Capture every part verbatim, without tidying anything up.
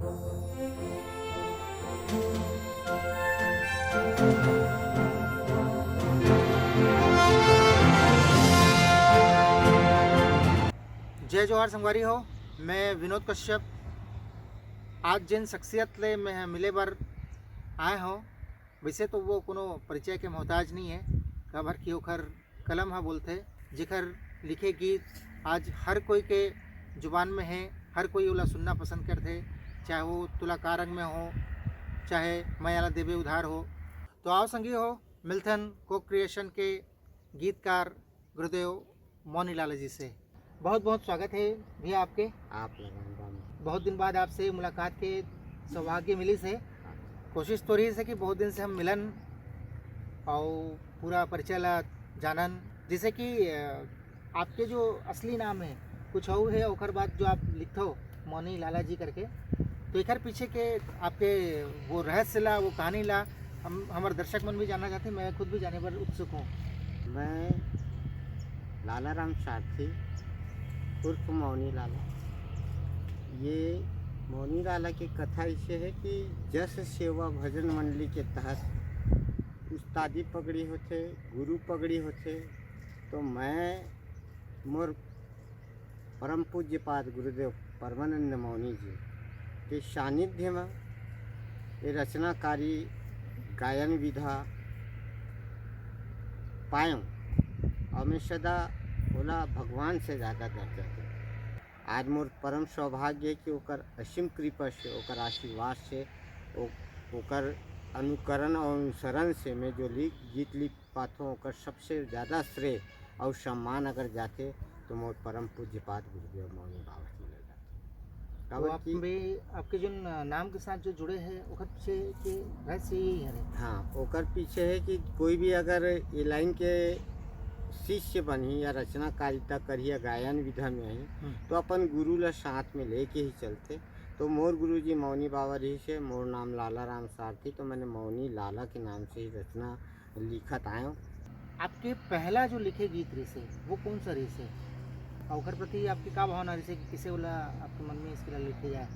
जय जोहार संगवारी हो, मैं विनोद कश्यप। आज जेन शख्सियत ले मैं मिले बर आए हों, वैसे तो वो कोनो परिचय के मोहताज नहीं है, काबर कि ओखर कलम ह बोलथे, जेखर लिखे गीत आज हर कोई के जुबान में है, हर कोई ओला सुनना पसंद करथे, चाहे वो तुला का रंग में हो, चाहे मैं आला देबे उधार हो। तो आओ संगी हो, मिलथन को क्रिएशन के गीतकार गुरुदेव मौनी लाला जी से। बहुत बहुत स्वागत है भैया आपके। आप लगान राम। बहुत दिन बाद आपसे मुलाकात के सौभाग्य मिलिस हे। कोशिश तो रहिस हे कि बहुत दिन से हम मिलन अउ पूरा परिचय ला जानन। जैसे कि अ, आपके जो असली नाम है कुछ और है, ओकर बाद जो आप लिखथो मौनी लाला जी करके, तो एकर पीछे के आपके वो रहस्य ला, वो कहानी ला हम, हमर दर्शक मन भी जानना चाहथे, मैं खुद भी जाने बर उत्सुक हूँ। मैं लाला राम सारथी उर्फ मौनी लाला। ये मौनी लाला की कथा ऐसे है कि जस सेवा भजन मंडली के तहत उस्तादी पगड़ी होथे, गुरु पगड़ी होथे। तो मैं मोर परम पूज्यपाद गुरुदेव परमानंद मौनी जी के सानिध्य में ये रचनाकारी गायन विधा पायो और मैं सदा ओला भगवान से ज़्यादा दर्जा दे। आज मोर परम सौभाग्य है कि ओकर असीम कृपा से, ओकर आशीर्वाद से, ओ, ओकर अनुकरण और अनुसरण से मैं जो लिख गीत लिख पाथों, ओकर सबसे ज़्यादा श्रेय और सम्मान अगर जाथे तो मोर परम पूज्यपाद गुरुदेव मौनी बाबा जी ले जाथे। तो काबर आप कि भी, आपके जो न- नाम के साथ जो जुड़े हैं, ओकर पीछे के रहस्य यही है। हाँ, ओकर पीछे है कि कोई भी अगर ये लाइन के शिष्य बनही या रचनाकारिता करही या गायन विधा में आही, हम्म। तो अपन गुरु ला साथ में लेके ही चलथे। तो मोर गुरु जी मौनी बाबा रहिस हे, मोर नाम लाला राम सारथी, तो मैंने मौनी लाला के नाम से ही रचना लिखत आयो। आपके पहला जो लिखे गीत रहिस हे, वो कौन सा रहिस हे? और ओकर प्रति आपकी का भावना रहिस हे कि किसे वाला आपके मन में इसके लिए लिखे जाए?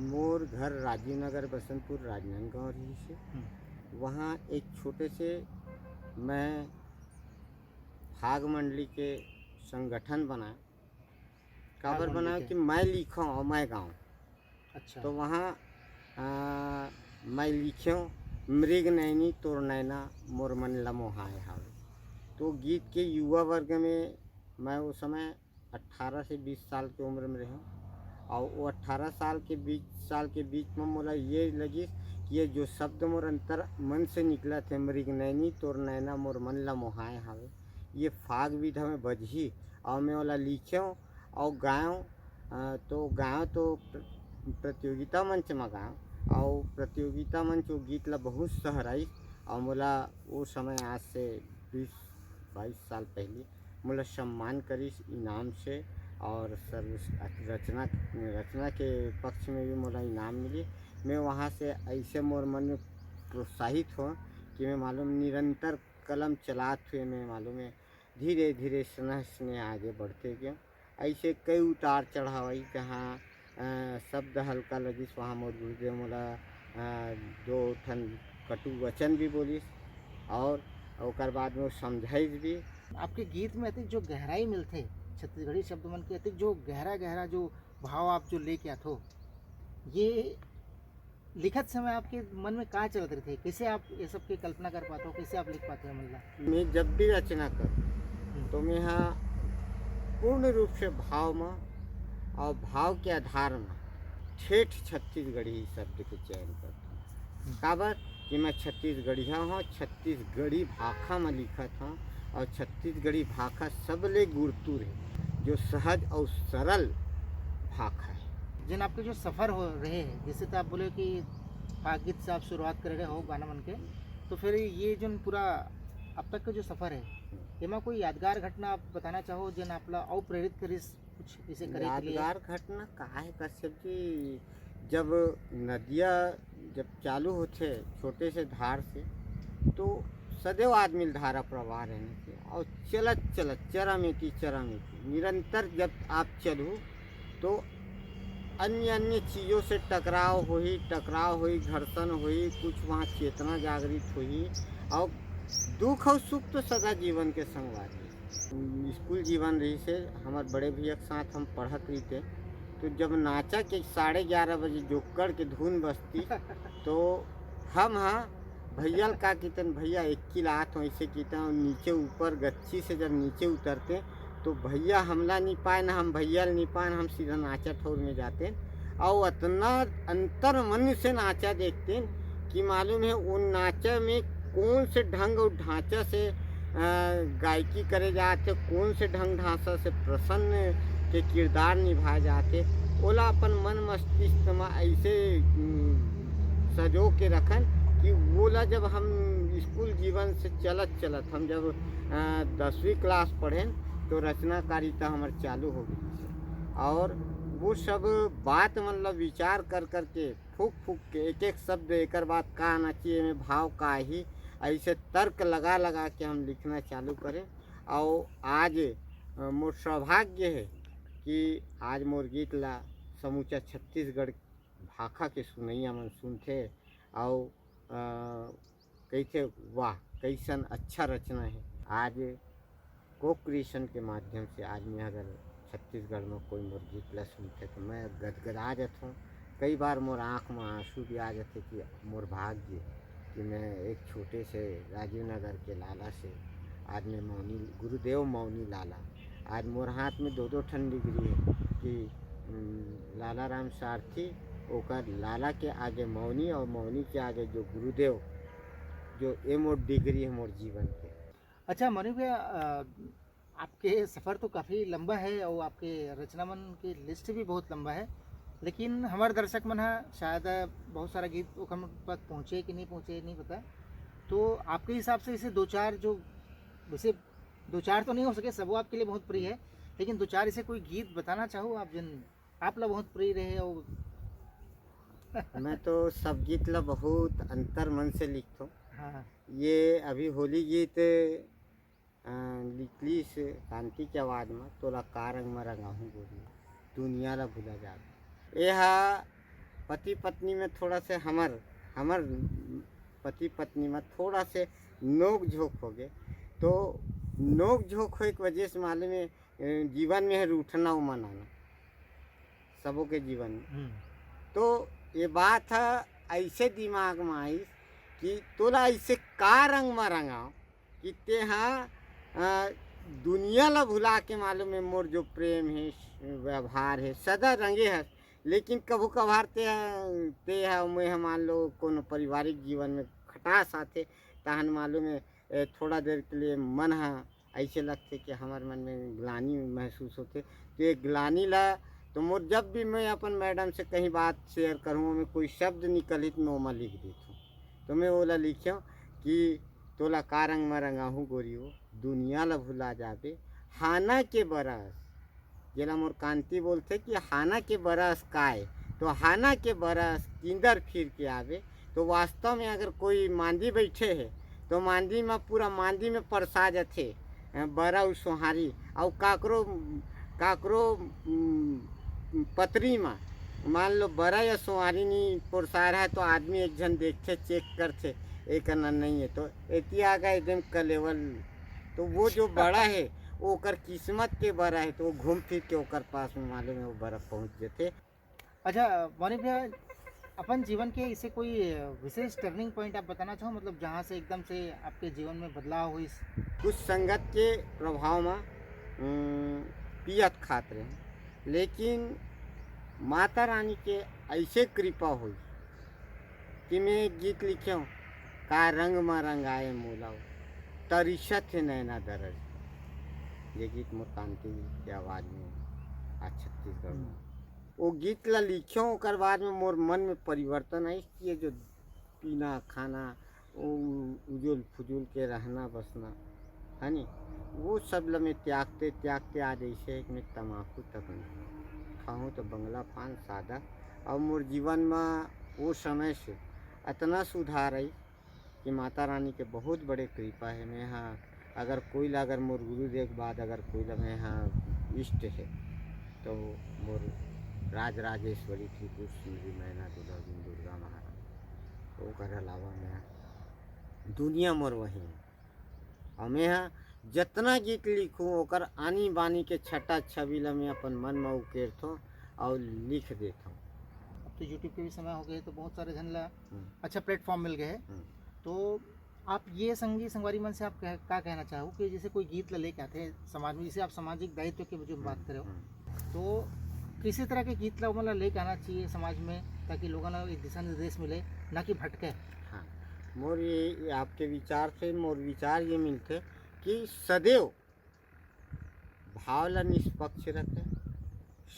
मोर घर राजीव नगर बसंतपुर राजनांदगांव रहिस हे। हम्म। वहाँ एक छोटे से मैं फाग मंडली के संगठन बनाए। काबर मंडली बनाए के? कि मैं लिखों और मैं गाऊं। अच्छा। तो वहाँ आ, मैं लिख्यों, मृग नैनी तोर नैना मोर मन ला मोहाए हावे। तो गीत के युवा वर्ग में मैं उस समय अठारह से बीस साल की उम्र में रहूँ और वो अठारह साल के बीस साल के बीच में मोला ये लगिस कि ये जो शब्द मोर अंतर मन से निकलत हे, मृग नैनी तोर नैना मोर मन ला मोहाए हावे, ये फाग विधा में बजही। और मैं ओला लिख्यों और गायों। अ, तो गायों तो प्र-, प्रतियोगिता मंच में गायों और प्रतियोगिता मंच वो गीत ला बहुत सहराइस और मोला वो समय आज से बीस बाईस साल पहले मोला सम्मान करिस इनाम से और सर्व रचना रचना के पक्ष में भी मोला इनाम मिली। मैं वहाँ से ऐसे मोर मन में प्रोत्साहित हों कि मैं मालूम निरंतर कलम चलात हुए मैं मालूम है धीरे धीरे स्नेह स्नेह आगे बढ़ते गयो। ऐसे कई उतार चढ़ाव आई, जहाँ अ, शब्द हल्का लगिस, वहाँ मोर गुरुदेव मोला अ, दो ठन कटु वचन भी बोलिस और ओकर बाद में वो समझाइस भी। आपके गीत में अतिक जो गहराई मिलथे, छत्तीसगढ़ी शब्द मन के अतिक जो गहरा गहरा जो भाव आप जो लेके आथो, ये लिखत समय आपके मन में का चलत रहिथे? कैसे आप ये सब के कल्पना कर पाथो? कैसे आप लिख पाथो ये मन ला? मैं जब भी रचना करूँ तो मैं हाँ पूर्ण रूप से भाव में और भाव के आधार में ठेठ छत्तीसगढ़ी शब्द के चयन करता हूँ। काबर कि मैं छत्तीसगढ़िया हूँ, छत्तीसगढ़ी भाखा में लिखत हूँ और छत्तीसगढ़ी भाखा सबले गुरतुर है, जो सहज और सरल भाखा है। जिन आपके जो सफ़र हो रहे हैं, जैसे तो आप बोले कि फाग गीत से आप शुरुआत कर रहे हो गाना मन के, तो फिर ये जो पूरा अब तक का जो सफ़र है, एमा कोई यादगार घटना आप बताना चाहो, जिन आप ला और प्रेरित करिस कुछ इसे करे के लिए? यादगार घटना का है कश्यप जी, जब नदिया जब चालू होथे छोटे से धार से, तो सदैव आदमी ल धारा प्रवाह रहना चाहिए और चलत चलत चरम एती चरम एती निरंतर जब आप चलू तो अन्य अन्य चीज़ों से टकराव होही, टकराव होही, घर्षण होही, कुछ वहाँ चेतना जागृत होही। और दुख और सुख तो सदा जीवन के संगवारी। स्कूल जीवन रहिसे, हमर बड़े भैया के साथ हम पढ़त रहिते, तो जब नाचा के साढ़े ग्यारह बजे जोक्कड़ के धुन बजतिस, तो हम हा भैया ल का कहितेन, भैया एक किला आत हो, ऐसे कहितेन, और नीचे ऊपर गच्छी से जब नीचे उतरते, तो भैया हमला नहीं पाएन, हम भैया ल नहीं पाएन, हम सीधा नाचा ठौर में जाते। और अतना अंतर मन से नाचा देखते कि मालूम है, वो नाचा में कौन से ढंग और ढांचा से, अ, गायकी करे जात है, कौन से ढंग ढांचा से प्रसन्न के किरदार निभाए जात है, ओला अपन मन मस्तिष्क में ऐसे, उम, सजो के रखन कि वोला जब हम स्कूल जीवन से चलत चलत, हम जब, अ, दसवीं क्लास पढ़ेन, तो रचनाकारिता हमर चालू हो गई। और वो सब बात मन ला विचार कर कर के, फूक फूक के, एक एक शब्द, एकर बात का आना चाहिए, एमे भाव का ही, ऐसे तर्क लगा लगा के हम लिखना चालू करें। और आज, अ, मोर सौभाग्य है कि आज मोर गीत ला समूचा छत्तीसगढ़ भाखा के सुनैया मन सुनथे। और, अ, कहिथे, "वाह, कैसन अच्छा रचना है।" आज को क्रिएशन के माध्यम से आज मैं अगर छत्तीसगढ़ में कोई मोर गीत ला सुनथे, तो मैं गदगदा जाथों। कई बार मोर आँख में आंसू भी आ जाथे कि मोर भाग्य कि मैं एक छोटे से राजीव नगर के लाला से आज मैं मौनी, गुरुदेव मौनी लाला, आज मोर हाथ में दो दो ठन डिग्री है कि, उम, लाला राम सारथी, ओकर लाला के आगे मौनी और मौनी के आगे जो गुरुदेव, जो ये मोर डिग्री है मोर जीवन के। अच्छा मनीष भैया, अ, आपके सफ़र तो काफ़ी लंबा है और आपके रचना मन के लिस्ट भी बहुत लंबा है, लेकिन हमारे दर्शक मन हा शायद बहुत सारा गीत ओखर तक पहुँचे कि नहीं पहुँचे, नहीं पता। तो आपके हिसाब से इसे दो चार जो, वैसे दो चार तो नहीं हो सके, सब वो आपके लिए बहुत प्रिय है, लेकिन दो चार इसे कोई गीत बताना चाहो आप, जिन आप ला बहुत प्रिय रहे हो? मैं तो सब गीत ला बहुत अंतर मन से लिखथों। हाँ। ये अभी होली गीत, अ, लिखलिस कांति के आवाज में, "तोला का रंग में रंगाहूँ गोरी, दुनिया ला भुला जाबे।" ये हा पति पत्नी में थोड़ा से हमर, हमर पति पत्नी में थोड़ा से नोक झोंक हो गए। तो नोक झोंक होए के वजह से मालूम है, अ, जीवन में है रूठना और मनाना, सबों के जीवन में। हम्म। तो ये बात है ऐसे दिमाग में आइस कि तोला ऐसे का रंग में रंगाओ कि ते हा, अ, दुनिया ला भुला के मालूम है मोर जो प्रेम है, व्यवहार है, सदा रंगे हस, लेकिन कभू कभार ते हा, ते हा, मैं हा, मान लो कोनो पारिवारिक जीवन में खटास आथे, तहन मालूम है, ए, थोड़ा देर के लिए मन हा ऐसे लगथे कि हमर मन में ग्लानि महसूस होथे। तो ये ग्लानि ला, तो मोर जब भी मैं अपन मैडम से कहीं बात शेयर करूँ, ओमे कोई शब्द निकलही तो मैं ओमा लिख देथूँ। तो मैं ओला लिख्यों कि "तोला का रंग में रंगाहूँ गोरी हो, दुनिया ला भुला जाबे, हाना के बरस।" जेला मोर कांति बोलथे कि हाना के बरस काय, तो हाना के बरस किंदर फिर के आबे। तो वास्तव में अगर कोई मांदी बैठे है, तो मांदी में पूरा मांदी में परसा जाथे, अ, बरा अउ सोहारी, अउ काकरो, काकरो, उम, पतरी में मान लो बरा या सोहारी नहीं परसा रहा है, तो आदमी एक झन देखथे, चेक करथे, एक अना नहीं है, तो एती आगा एकदम कलेवल। तो वो जो बड़ा है, वो ओकर किस्मत के बरा है, तो वो घूम फिर के ओकर पास में मालूम है, वो बरा पहुँच जाथे। अच्छा, मनीष भैया, अपन जीवन के इसे कोई विशेष टर्निंग पॉइंट आप बताना चाहो, मतलब जहाँ से एकदम से आपके जीवन में बदलाव हुई? कुछ संगत के प्रभाव में, उम, पियत खात रहे, लेकिन माता रानी के ऐसे कृपा हुई कि मैं एक गीत लिखे हूँ, "का रंग में रंगाए मोला, तरिसत है नैना दरज।" ये गीत मोर कांति के आवाज़ में आज छत्तीसगढ़ में। वो गीत ला लिख्यों, ओकर बाद में मोर मन में परिवर्तन आइस कि ये जो पीना, खाना, वो उजुल फुजुल के रहना बसना, है नी, वो सब ला मैं त्यागते त्यागते आज ऐसे है कि मैं तमाकू तक नहीं खाऊँ, तो बंगला पान सादा। और मोर जीवन में वो समय से इतना सुधार आई कि माता रानी के बहुत बड़े कृपा है। मैं हाँ, अगर कोई ला, अगर मोर गुरुदेव के बाद अगर कोई ला मैं हाँ इष्ट है, तो मोर राज राजेश्वरी, त्रिपुर सुंदरी, मैना दुलहिन, दुर्गा महारानी, ओकर अलावा मैं दुनिया मोर वही हे। अउ मैं ह जतना गीत लिखूं, ओकर आनी बानी के छटा छवि ल मैं अपन मन म उकेरथों अउ लिख देथों। अब तो YouTube के भी समय हो गए, तो बहुत सारे झन ला हम्म। अच्छा प्लेटफॉर्म मिल गए है। हम्म। तो आप ये संगी संगवारी मन से आप कह, का कहना चाहो कि जैसे कोई गीत ला लेके आते हैं समाज में, जैसे आप सामाजिक दायित्व की जो बात करे हो, हम्म। तो किसी तरह के गीत ला ओमन ला लेके आना चाहिए समाज में, ताकि लोगों ला एक दिशा निर्देश मिले, ना कि भटके? हाँ, मोर ये, ये आपके विचार से मोर विचार ये मिलथे कि सदैव भाव ला निष्पक्ष रखे,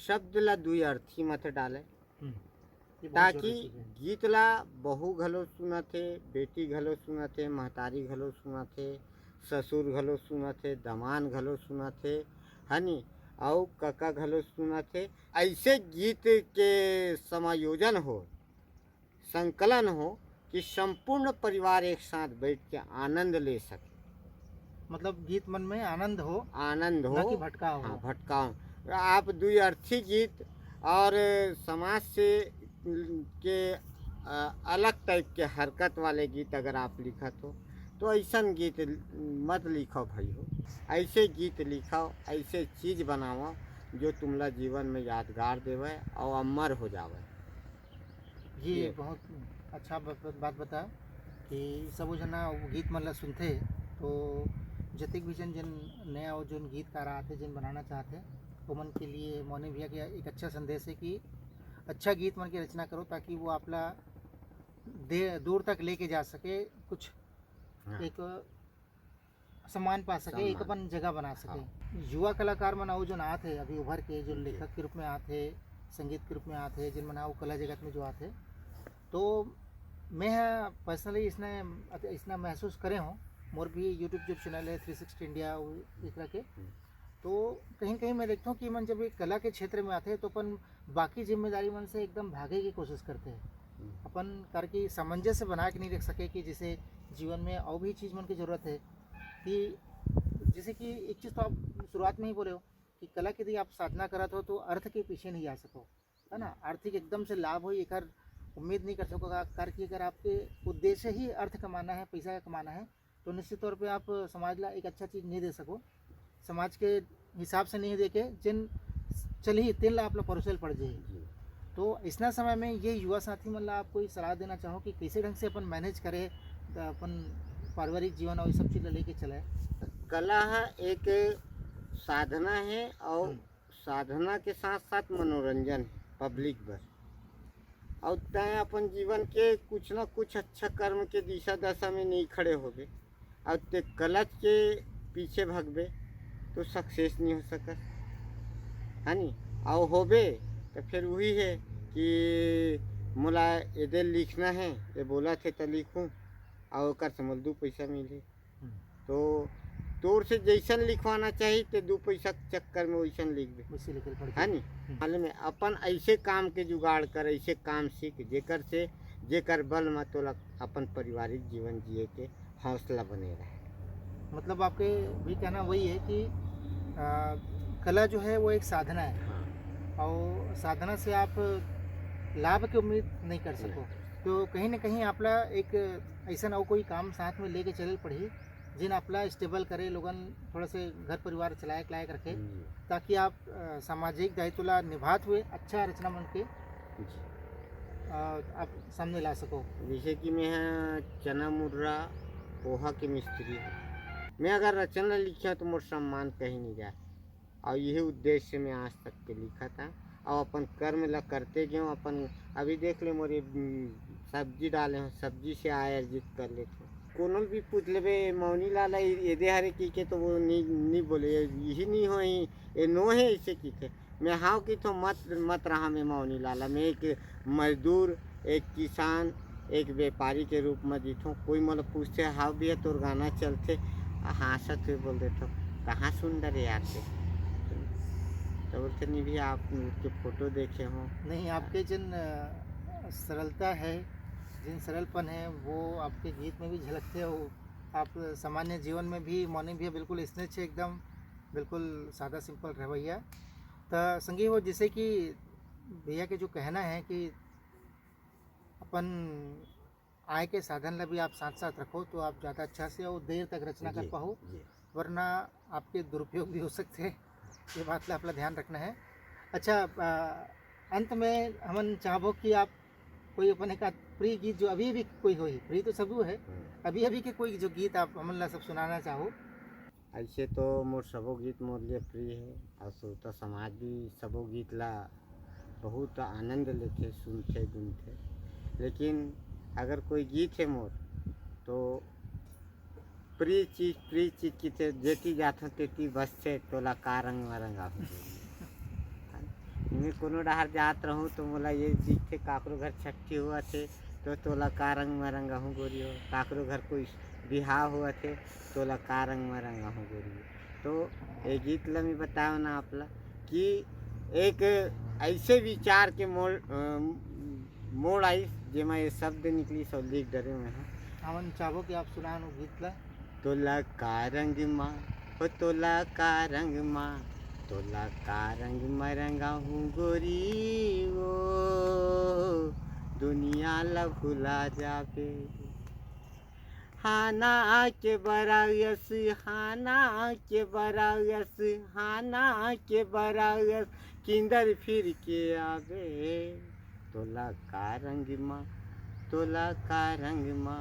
शब्द ला दुई अर्थी मत डाले, हम्म, ये बहुत ताकि जरूरी चीज है। गीत ला बहू घलो सुनत हे, बेटी घलो सुनत हे, महतारी घलो सुनत हे, ससुर घलो सुनत हे, दमान घलो सुनत हे, है नी, अउ कका घलो सुनत हे। ऐसे गीत के समायोजन हो, संकलन हो कि संपूर्ण परिवार एक साथ बैठ के आनंद ले सके। मतलब गीत मन में आनंद हो, आनंद ना हो, कि भटकाव हो। हाँ, भटकाव। आप दुई अर्थी गीत और समाज से के, अ, अलग टाइप के हरकत वाले गीत अगर आप लिखत हो, तो ऐसन गीत मत लिखो भाई हो। ऐसे गीत लिखो, ऐसे चीज बनाओ जो तुमला जीवन में यादगार देवे और अमर हो जावे। जी, ये बहुत अच्छा ब-, ब-, बात बता कि सबो जना वो गीत मन ला सुनथे, तो जतेक भी जन, जन नया और जन गीतकार आथे, जन बनाना चाहथे, ओमन के लिए मौनी भैया के एक अच्छा संदेश है कि अच्छा गीत मन के रचना करो, ताकि वो आपला दे-, दूर तक लेके जा सके, कुछ हाँ। एक सम्मान पा सके, एक सम्मान। अपन जगह बना सके। हाँ। युवा कलाकार मन अउ जोन आत हे, अभी उभर के, जो जी। लेखक के रूप में आत हे, संगीत के रूप में आत हे, जिन मन अउ कला जगत में जो आत हे, तो मैं ह personally इसने, इसने महसूस करे हूँ। मोर भी YouTube जो चैनल है थ्री सिक्सटी इंडिया, वो एकरा के, हम्म। तो कहीं न कहीं मैं देखता हूँ कि मन जब ये कला के क्षेत्र में आते हैं, तो अपन बाकी जिम्मेदारी मन से एकदम भागे की कोशिश करते हैं। हम्म। अपन करके सामंजस्य बना के नहीं रख सके कि जैसे जीवन में और भी चीज़ मन की ज़रूरत है कि जैसे कि एक चीज़ तो आप शुरुआत में ही बोले हो कि कला के यदि आप साधना करत हो तो अर्थ के पीछे नहीं जा सको, है ना? हम्म। आर्थिक एकदम से लाभ हो, एकर उम्मीद नहीं कर सको, का-, करके अगर आपके उद्देश्य ही अर्थ कमाना है, पैसा कमाना है, तो निश्चित तौर पे आप समाज ला एक अच्छा चीज़ नहीं दे सको, समाज के हिसाब से नहीं देके जिन चलही, तेन ला आप ला परोसे ल पड़ जाही। जी। तो इसना समय में ये युवा साथी मन ला आप कोई सलाह देना चाहो कि कैसे ढंग से अपन manage करे, अपन पारिवारिक जीवन और ये सब चीज़ ला लेके चले? कला ह एक साधना है और हम्म। साधना के साथ साथ मनोरंजन है public बर। और तैं अपन जीवन के कुछ ना कुछ अच्छा कर्म के दिशा दशा में नहीं खड़े होबे, और ते गलत के पीछे भगबे, तो success नहीं हो सकत, है नी? और होबे तो फिर वही है कि मोला एदे लिखना है, ये बोला थे तो लिखूं, और ओकर से मोला दू पैसा मिले। हम्म। तो तोर से जैसन लिखवाना चाहिए, ते दू पैसा के चक्कर में वैसन लिख दे। वैसे लिखल पड़ है नी? हम्म। मालूम है, अपन ऐसे काम के जुगाड़ कर, ऐसे काम सीख, जेकर से, जेकर बल में तोला अपन पारिवारिक जीवन जिए के हौसला बने रहे। मतलब आपके भी कहना वही है कि, आ, कला जो है वो एक साधना है। हाँ। और साधना से आप लाभ की उम्मीद नहीं कर नहीं। सको। तो कहीं ना कहीं आपला एक ऐसा ना कोई काम साथ में लेके चले पड़ी, जिन आपला stable करे, लोगन थोड़ा से घर परिवार चलाए के लायक रखे, हम्म। ताकि आप, अ, सामाजिक दायित्व ला निभात हुए अच्छा रचना मन के, जी। अ, आप सामने ला सको। जैसे कि मैं ह चना मुर्रा पोहा के मिस्त्री हूँ, मैं अगर रचना लिखिया तो मोर सम्मान कहीं नहीं जाए। और यही उद्देश्य से मैं आज तक के लिखा था और अपन कर्म ला करते गए हूँ। अपन अभी देख ले मोरे, उम, सब्जी डाले हूँ, सब्जी से आय अर्जित कर लेते हूँ। कोनो भी पूछ लेबे, "मौनी लाला ए-, एदे हरे?" की के तो वो नहीं, नहीं बोले, "ये, यही नहीं हो, ये, ये नो है," ऐसे की थे। मैं हाव की तो मत, मत रहा मैं मौनी लाला, मैं एक मजदूर, एक किसान, एक व्यापारी के रूप में जीथों। कोई मोला पूछथे, "हाव भैया, तोर गाना चलथे?" हाँसत हुए बोल देथों, "कहाँ सुन डरे यार के?" तो बोलथे, "नहीं भैया, आप उसके फोटो देखे हो।" नहीं, आपके जिन, अ, सरलता है, जिन सरलपन है, वो आपके गीत में भी झलकते हो। आप सामान्य जीवन में भी, मौनी भैया बिल्कुल स्नेच है एकदम, बिल्कुल सादा simple रवैया। त संगी हो, जैसे कि भैया के जो कहना है कि अपन आय के साधन ला भी आप साथ साथ रखो, तो आप ज़्यादा अच्छा से और देर तक रचना कर जी, पाओ, जी। वरना आपके दुरुपयोग भी हो सकते हैं। ये बात ला अपना ध्यान रखना है। अच्छा, आ, अंत में हमन चाहबो कि आप कोई अपन एक आध प्रिय गीत, जो अभी भी कोई होही, प्रिय तो सबू है, हम्म। अभी अभी के कोई जो गीत आप हमन ला सब सुनाना चाहो? ऐसे तो मोर सबो गीत मोर लिए प्रिय है और श्रोता समाज भी सबो गीत ला बहुत आनंद लेथे, सुनथे, गुनथे। लेकिन अगर कोई गीत है मोर, तो प्रिय चीज, प्रिय चीज किथे, जेती जाथों तेती बसथे, तोला का रंग में रंगाहूँ गोरी। मैं कोनो डहर जात रहूँ तो मोला ये दिखथे, काकरो घर छट्ठी हुआ थे तो तोला का रंग में रंगाहूँ गोरी हो, काकरो घर कोई बिहाव हुआ थे, तोला का रंग में रंगाहूँ गोरी हो। तो ये गीत ला मैं बताओ ना आप ला कि एक ऐसे विचार के मोड़, अ, मोड़ आइस, जेमा ये शब्द निकलिस और लिख डरे मैं ह। हमन चाहबो कि आप सुनान वो गीत ला। तोला का रंग मा, हो तोला का रंग मा, तोला का रंग मा रंगाहूँ गोरी ओ, दुनिया ला भुला जाबे। हाना के बरायस, हाना के बरायस, हाना के बरायस, किंदर फिर के आबे। तोला का रंग मा, तोला का रंग मा,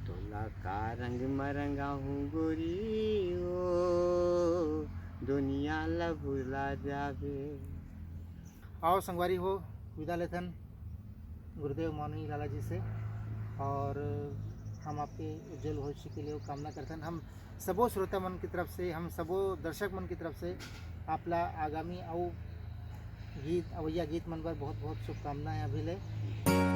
तोला का रंग मा रंगाहूँ गोरी ओ, दुनिया ला भुला जाबे। आओ संगवारी हो, विदा लेथन गुरुदेव मौनी लाला जी से, और हम आपके उज्जवल भविष्य के लिए कामना करथन। हम सबो श्रोता मन की तरफ से, हम सबो दर्शक मन की तरफ से आप ला आगामी अउ गीत, अवैया गीत मन बर बहुत बहुत शुभकामनाएं अभी ले।